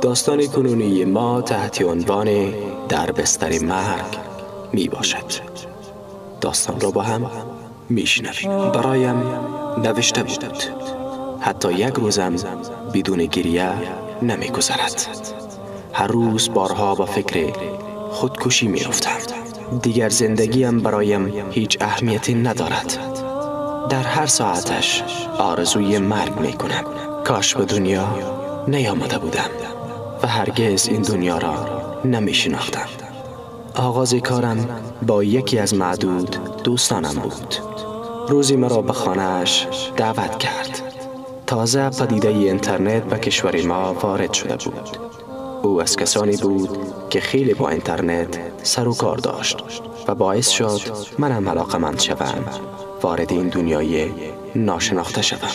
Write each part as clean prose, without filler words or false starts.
داستان کنونی ما تحت عنوان در بستر مرگ می باشد. داستان را با هم می شنویم. برایم نوشته بود حتی یک روزم بدون گریه نمی گذرد. هر روز بارها با فکر خودکشی می افتم. دیگر زندگیم برایم هیچ اهمیتی ندارد. در هر ساعتش آرزوی مرگ می کنم. کاش به دنیا نیامده بودم و هرگز این دنیا را نمی شناختم. آغاز کارم با یکی از معدود دوستانم بود. روزی مرا به خانه‌اش دعوت کرد. تازه پدیده اینترنت به کشور ما وارد شده بود. او از کسانی بود که خیلی با اینترنت سر و کار داشت و باعث شد منم علاقه‌مند شوم، وارد این دنیای ناشناخته شوم.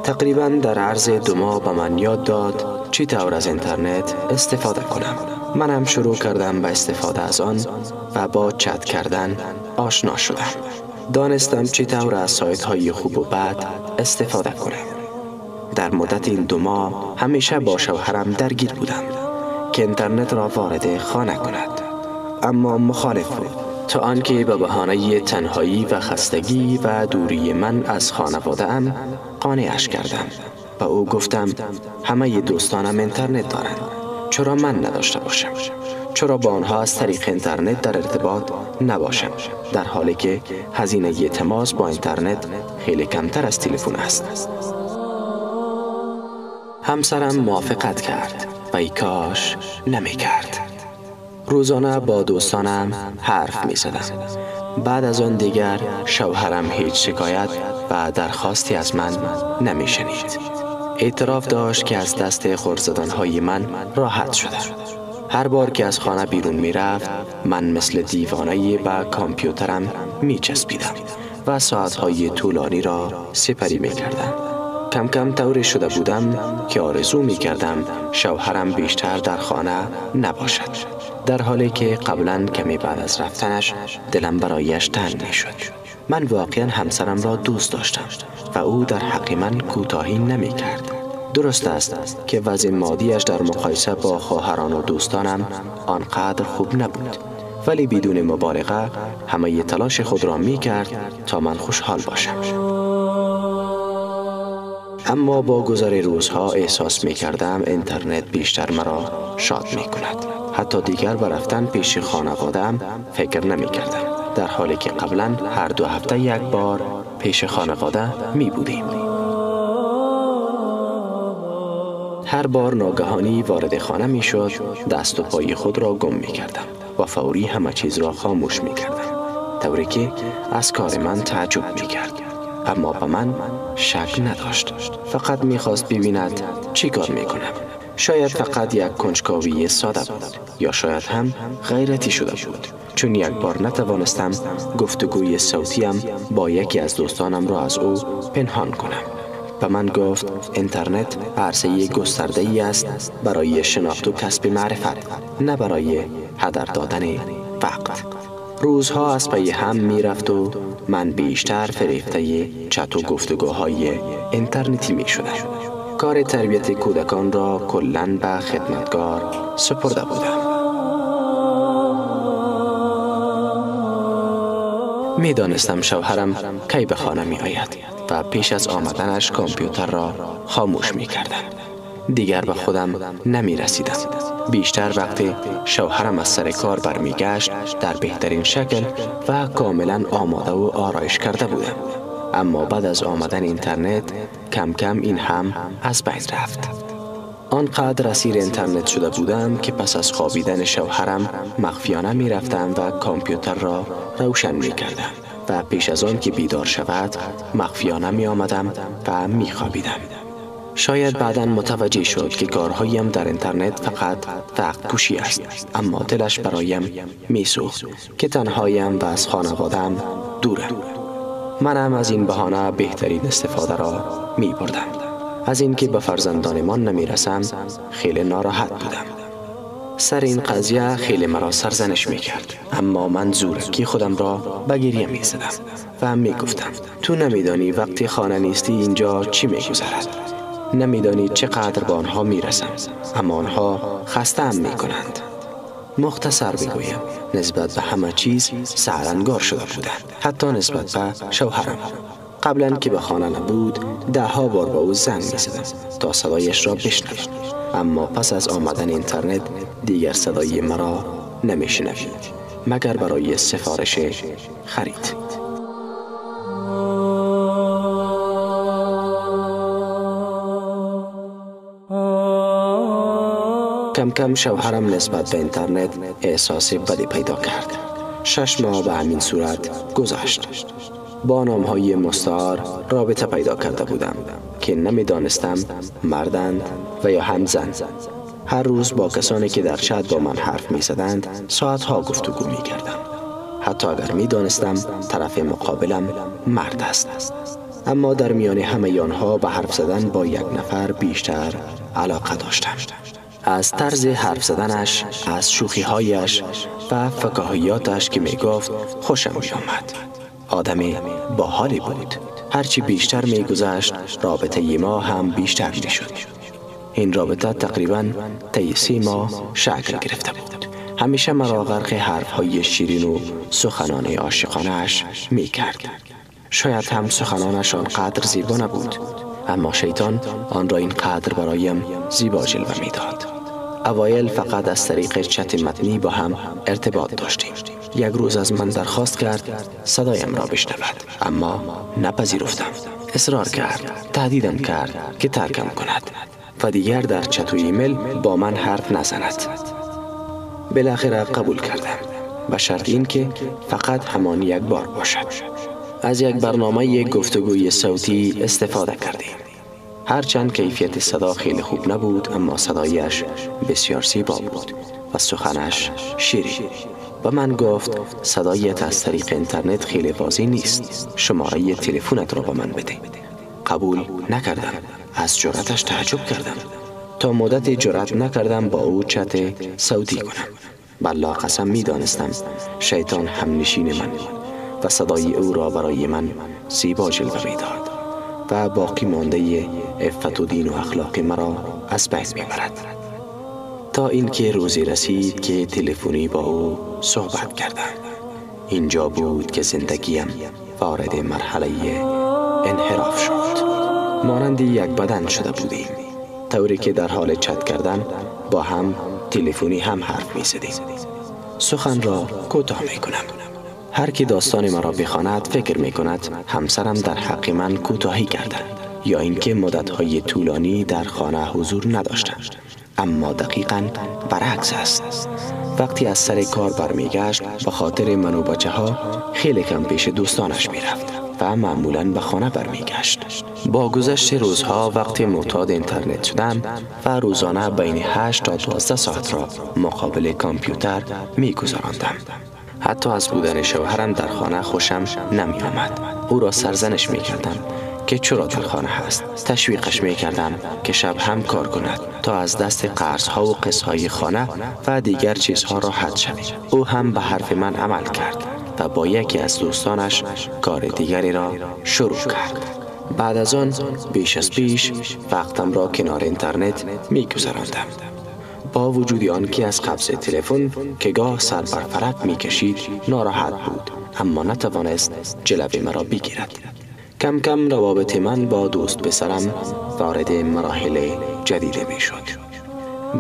تقریباً در عرض 2 ماه به من یاد داد چطور از اینترنت استفاده کنم. منم شروع کردم به استفاده از آن و با چت کردن آشنا شدم. دانستم چطور از سایت های خوب و بد استفاده کنم. در مدت این 2 ماه همیشه با شوهرم درگیر بودم که اینترنت را وارد خانه کند، اما مخالف بود تا آنکه به بهانه تنهایی و خستگی و دوری من از خانواده‌ام قانعش کردم. به او گفتم همه دوستانم اینترنت دارند، چرا من نداشته باشم؟ چرا با آنها از طریق اینترنت در ارتباط نباشم، در حالی که هزینه تماس با اینترنت خیلی کمتر از تلفن است؟ همسرم موافقت کرد و ای کاش نمی کرد. روزانه با دوستانم حرف می زدم. بعد از آن دیگر شوهرم هیچ شکایت و درخواستی از من نمی شنید. اعتراف داشت که از دست خورزدانهای من راحت شده. هر بار که از خانه بیرون می رفت، من مثل دیوانه‌ای به کامپیوترم می چسبیدم و ساعتهای طولانی را سپری می کردم. کم کم طوری شده بودم که آرزو می کردم شوهرم بیشتر در خانه نباشد، در حالی که قبلا کمی بعد از رفتنش دلم برایش تنگ می شد. من واقعا همسرم را دوست داشتم و او در حق من کوتاهی نمی کرد. درست است که وضع مادیش در مقایسه با خواهران و دوستانم آنقدر خوب نبود، ولی بدون مبالغه همه تلاش خود را می کرد تا من خوشحال باشم. اما با گذر روزها احساس می کردم اینترنت بیشتر مرا شاد می کند. حتی دیگر به رفتن پیش خانواده‌ام فکر نمی کردم، در حالی که قبلا هر 2 هفته یک بار پیش خانواده می بودیم. هر بار ناگهانی وارد خانه می شد، دست و پای خود را گم می کردم و فوری همه چیز را خاموش می کردم، طوری که از کار من تعجب می کرد. اما به من شک نداشت، فقط می خواست ببیند چی کار می کنم. شاید فقط یک کنجکاوی ساده بود، یا شاید هم غیرتی شده بود، چون یک بار نتوانستم گفتگوی صوتیم با یکی از دوستانم را از او پنهان کنم. به من گفت اینترنت عرصه گسترده‌ای است برای شناخت و کسب معرفت، نه برای هدر دادن وقت. روزها از پی هم می رفت و من بیشتر فریفته چت و گفتگوهای اینترنتی می شدم. کار تربیت کودکان را کلاً به خدمتگار سپرده بودم. می دانستم شوهرم کی به خانه می آید و پیش از آمدنش کامپیوتر را خاموش می کردم. دیگر به خودم نمی رسیدم. بیشتر وقتی شوهرم از سر کار برمی گشت در بهترین شکل و کاملا آماده و آرایش کرده بودم. اما بعد از آمدن اینترنت کم کم این هم از بین رفت. آنقدر اسیر اینترنت شده بودم که پس از خوابیدن شوهرم مخفیانه می رفتم و کامپیوتر را روشن می کردم و پیش از آن که بیدار شود مخفیانه می آمدم و می خوابیدم. شاید بعداً متوجه شد که کارهایم در اینترنت فقط وقت کشی است، اما دلش برایم می سوخت که تنهایم و از خانواده‌ام دورم. منم از این بهانه بهترین استفاده را می بردم. از اینکه به فرزندانمان نمی رسم خیلی ناراحت بودم. سر این قضیه خیلی مرا سرزنش می کرد، اما من زورکی خودم را به گریه می زدم و می گفتم تو نمی دانی وقتی خانه نیستی اینجا چی می گذرد. نمیدانی چقدر به آنها میرسم، اما آنها خسته‌ام میکنند. مختصر بگویم، نسبت به همه چیز سهل‌انگار شده بودم، حتی نسبت به شوهرم. قبلا که به خانه نبود، 10 بار به او زنگ میزدم تا صدایش را بشنوم، اما پس از آمدن اینترنت دیگر صدای مرا نمیشنوید، مگر برای سفارش خرید. کم کم شوهرم نسبت به اینترنت احساس بدی پیدا کرد. 6 ماه به همین صورت گذشت. با نام‌های مستعار رابطه پیدا کرده بودم که نمی‌دانستم مردند و یا هم زن. هر روز با کسانی که در چت با من حرف می‌زدند ساعتها گفتگو می‌کردم، حتی اگر می‌دانستم طرف مقابلم مرد است. اما در میان همه آنها به حرف زدن با یک نفر بیشتر علاقه داشتم. از طرز حرف زدنش، از شوخی‌هایش و فکاهیاتش که می‌گفت خوشم می‌آمد. آدم باحالی بود. هرچی بیشتر می‌گذشت رابطه ما هم بیشتر می‌شد. این رابطه تقریباً طی 3 ماه شکل گرفته بود. همیشه مرا غرق حرف‌های شیرین و سخنان عاشقانه‌اش می‌کرد. شاید هم سخنانش آنقدر زیبا نبود، اما شیطان آن را اینقدر برایم زیبا جلوه می‌داد. اوایل فقط از طریق چت متنی با هم ارتباط داشتیم. یک روز از من درخواست کرد صدایم را بشنود، اما نپذیرفتم. اصرار کرد، تهدیدم کرد که ترکم کند و دیگر در چت و ایمیل با من حرف نزند. بالاخره قبول کردم، به شرط این که فقط همان یک بار باشد. از یک برنامه گفتگوی صوتی استفاده کردیم. هرچند کیفیت صدا خیلی خوب نبود، اما صدایش بسیار زیبا بود و سخنش شیرین. و من گفت صدایت از طریق اینترنت خیلی واضح نیست، شماره تلفنت را به من بده. قبول نکردم. از جرأتش تعجب کردم. تا مدت جرأت نکردم با او چت صوتی کنم. بالله قسم می دانستم شیطان همنشین من بود و صدای او را برای من زیبا جلوه می داد و باقی مانده عفت و دین و اخلاق مرا از بین می برد. تا اینکه روزی رسید که تلفنی با او صحبت کردم. اینجا بود که زندگیم وارد مرحله انحراف شد. مانند یک بدن شده بودیم، طوری که در حال چت کردن با هم تلفنی هم حرف می زدیم. سخن را کوتاه می کنم. هر کی داستان مرا بخواند فکر می کند همسرم در حق من کوتاهی کرده یا اینکه مدت‌های طولانی در خانه حضور نداشته، اما دقیقاً برعکس است. وقتی از سر کار برمیگشت به خاطر من و بچه ها خیلی کم پیش دوستانش میرفت و معمولاً به خانه برمیگشت. با گذشت روزها وقتی معتاد اینترنت شدم و روزانه بین 8 تا 12 ساعت را مقابل کامپیوتر میگذراندم. حتی از بودن شوهرم در خانه خوشم نمی آمد. او را سرزنش می کردم که چرا در خانه هست. تشویقش می کردم که شب هم کار کند تا از دست قرض ها و قسط خانه و دیگر چیزها راحت شویم. او هم به حرف من عمل کرد و با یکی از دوستانش کار دیگری را شروع کرد. بعد از آن بیش از پیش وقتم را کنار اینترنت می گذراندم. با وجود آنکه از قبض تلفن که گاه سر بر فلک می کشید ناراحت بود، اما نتوانست جلوی مرا بگیرد. کم کم روابط من با دوست پسرم وارد مراحل جدید می شد.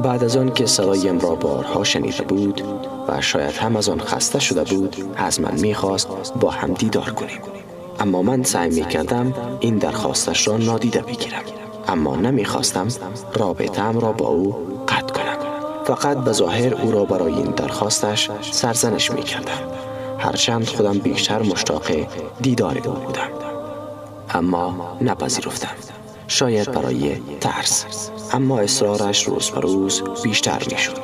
بعد از آن که صدایم را بارها شنیده بود و شاید هم از آن خسته شده بود، از من می خواست با هم دیدار کنیم. اما من سعی می کردم این درخواستش را نادیده بگیرم، اما نمی خواستم رابطه‌ام را با او قطع کنم. فقط به ظاهر او را برای این درخواستش سرزنش می کردم، هرچند خودم بیشتر مشتاق دیدار او بودم، اما نپذیرفتم. شاید برای ترس، اما اصرارش روز به روز بیشتر می شد.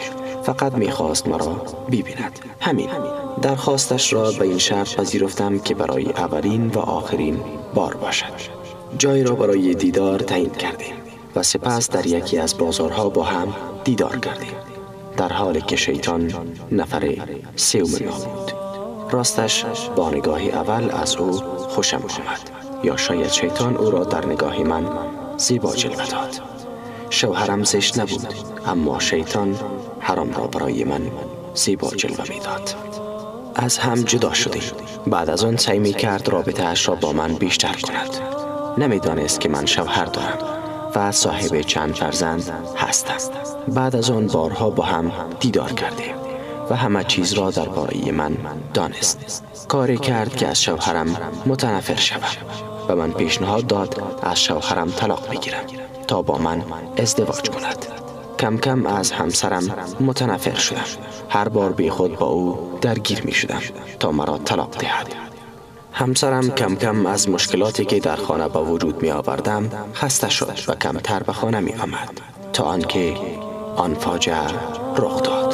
فقط می خواست مرا ببیند. همین. درخواستش را به این شرط پذیرفتم که برای اولین و آخرین بار باشد. جای را برای دیدار تعیین کردیم و سپس در یکی از بازارها با هم دیدار کردیم، در حالی که شیطان نفر سوم ما بود. راستش با نگاه اول از او خوشم آمد، یا شاید شیطان او را در نگاه من زیبا جلوه داد. شوهرم زشت نبود، اما شیطان حرام را برای من زیبا جلوه می داد. از هم جدا شدیم. بعد از آن سعی می کرد رابطه اش را با من بیشتر کند. نمی دانست که من شوهر دارم و صاحب چند فرزند هستم. بعد از آن بارها با هم دیدار کردیم و همه چیز را درباره من دانست. کاری کرد که از شوهرم متنفر شوم و من پیشنهاد داد از شوهرم طلاق بگیرم تا با من ازدواج کند. کم کم از همسرم متنفر شدم. هر بار بی خود با او درگیر می شدم تا مرا طلاق دهد. همسرم کم کم از مشکلاتی که در خانه با وجود می آوردم خسته شد و کمتر به خانه می آمد تا آنکه آن فاجعه رخ داد.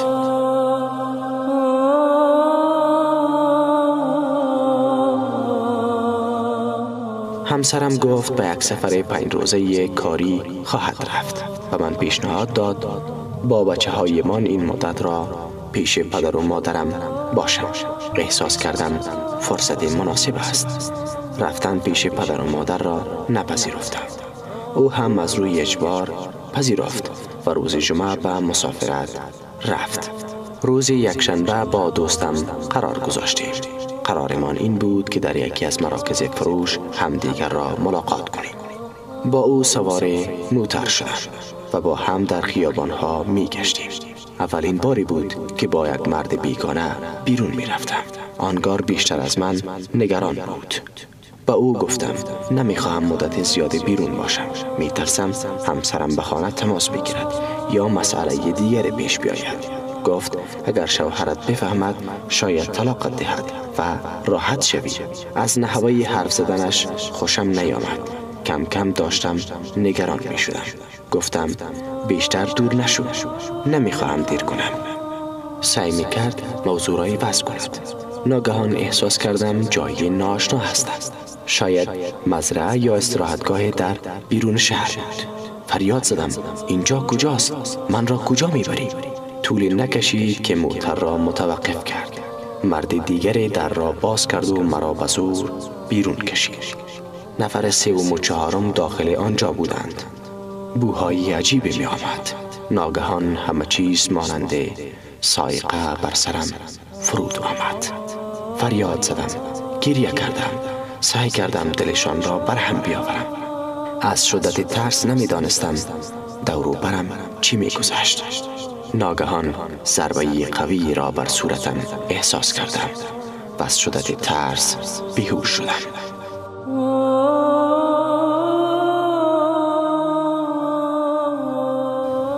همسرم گفت به یک سفر 5 روزه کاری خواهد رفت و من پیشنهاد داد با بچه های من این مدت را پیش پدر و مادرم باشم. احساس کردم فرصت مناسب است. رفتن پیش پدر و مادر را نپذیرفتم. او هم از روی اجبار پذیرفت و روز جمعه به مسافرت رفت. روز یکشنبه با دوستم قرار گذاشتیم. قرارمان این بود که در یکی از مراکز فروش همدیگر را ملاقات کنیم. با او سوار موتر شدم و با هم در خیابانها می گشتیم. اولین باری بود که با یک مرد بیگانه بیرون می رفتم. آنگار بیشتر از من نگران بود. با او گفتم نمی خواهم مدت زیاد بیرون باشم. می ترسم همسرم به خانه تماس بگیرد یا مسئله دیگر پیش بیاید. گفت اگر شوهرت بفهمد شاید طلاقت دهد و راحت شوی. از نحوه حرف زدنش خوشم نیامد. کم کم داشتم نگران می شدم. گفتم بیشتر دور نشو، نمی خواهم دیر کنم. سعی می کرد موضوع را عوض کند. ناگهان احساس کردم جای ناآشنا هستم. شاید مزرعه یا استراحتگاه در بیرون شهر بود. فریاد زدم اینجا کجاست؟ من را کجا می بری؟ طولی نکشید که موتر را متوقف کرد. مرد دیگری در را باز کرد و مرا به زور بیرون کشید. نفر سوم و چهارم داخل آنجا بودند. بوهای عجیبی می آمد. ناگهان همه چیز مانند سایقه بر سرم فرود آمد. فریاد زدم، گریه کردم، سعی کردم دلشان را برهم بیاورم. از شدت ترس نمی دانستم دور و برم چی می گذشت. ناگهان ضربه قوی را بر صورتم احساس کردم و از شدت ترس بیهوش شدم.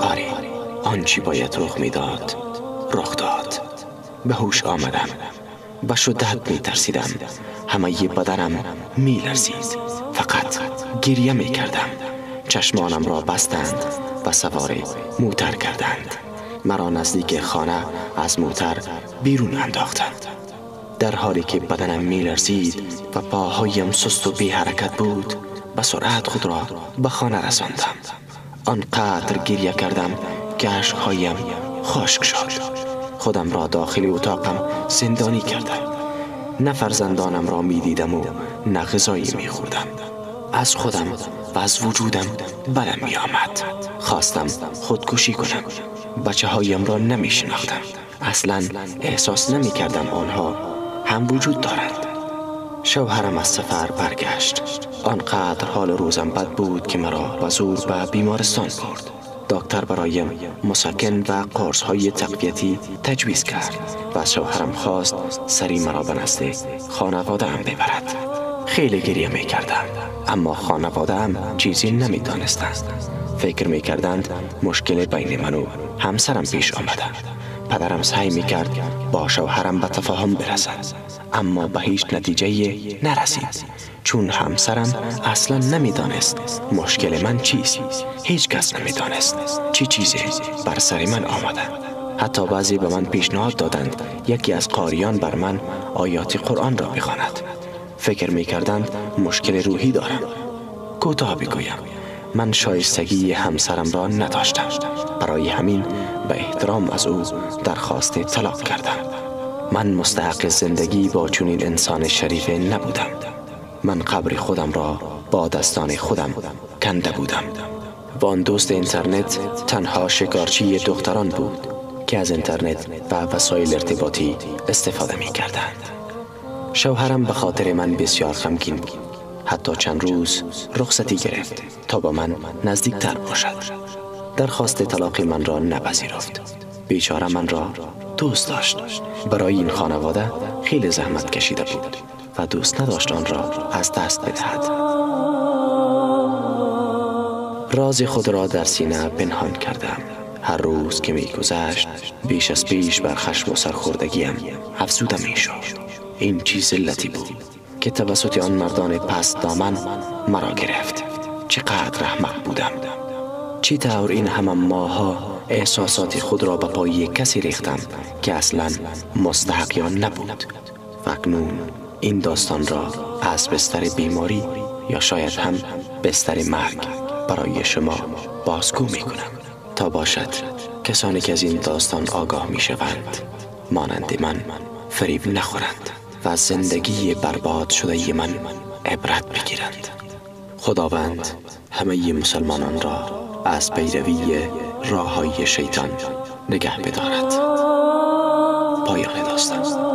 آره، آنچه باید رخ میداد رخ داد. به هوش آمدم. به شدت می ترسیدم. همه بدنم می لرزید. فقط گریه می کردم. چشمانم را بستند و سوار موتر کردند. مرا نزدیک خانه از موتر بیرون انداختند. در حالی که بدنم می لرزید و پاهایم سست و بی حرکت بود، به سرعت خود را به خانه رساندم. آنقدر گریه کردم که اشکهایم خشک شد. خودم را داخل اتاقم زندانی کردم. نه فرزندانم را می دیدم و نه غذایی می خوردم. از خودم و از وجودم بدم می آمد. خواستم خودکشی کنم. بچه هایم را نمی شناختم. اصلا احساس نمی کردم آنها هم وجود دارند. شوهرم از سفر برگشت. آنقدر حال روزم بد بود که مرا به زور به بیمارستان برد. دکتر برایم مسکن و قرص‌های تقویتی تجویز کرد و از شوهرم خواست سری مرا به نزد خانواده‌ام ببرد. خیلی گریه می کردم، اما خانواده‌ام چیزی نمی دانستند. فکر می کردند مشکل بین من و همسرم پیش آمده. پدرم سعی می کرد با شوهرم به تفاهم برسد، اما به هیچ نتیجه نرسید، چون همسرم اصلا نمی دانست مشکل من چیست. هیچ کس نمی دانست چی چیزی بر سر من آمده. حتی بعضی به من پیشنهاد دادند یکی از قاریان بر من آیات قرآن را بخواند. فکر می کردند مشکل روحی دارم. کوتاه بگویم، من شایستگی همسرم را نداشتم. برای همین به احترام از او درخواست طلاق کردم. من مستحق زندگی با چنین انسان شریف نبودم. من قبر خودم را با دستان خودم کنده بودم و آن دوست اینترنت تنها شکارچی دختران بود که از اینترنت و وسایل ارتباطی استفاده می کردند. شوهرم به خاطر من بسیار غمگین بود. حتی چند روز رخصتی گرفت تا با من نزدیکتر باشد. درخواست طلاق من را نپذیرفت. بیچاره من را دوست داشت. برای این خانواده خیلی زحمت کشیده بود و دوست نداشت آن را از دست بدهد. راز خود را در سینه پنهان کردم. هر روز که می گذشت بیش از پیش بر خشم و سرخوردگیم افزوده می شد. این چیز علتی بود که توسط آن مردان پست دامن مرا گرفت. چقدر احمق بودم. چی طور این همه ماها احساسات خود را به پای کسی ریختم که اصلا مستحق آن نبود. و اکنون این داستان را از بستر بیماری یا شاید هم بستر مرگ برای شما بازگو می کنم تا باشد کسانی که از این داستان آگاه می شوند مانند من فریب نخورند و از زندگی برباد شده من عبرت بگیرند. خداوند همه مسلمانان را از پیروی راه‌های شیطان نگه بدارد. پایان داستان.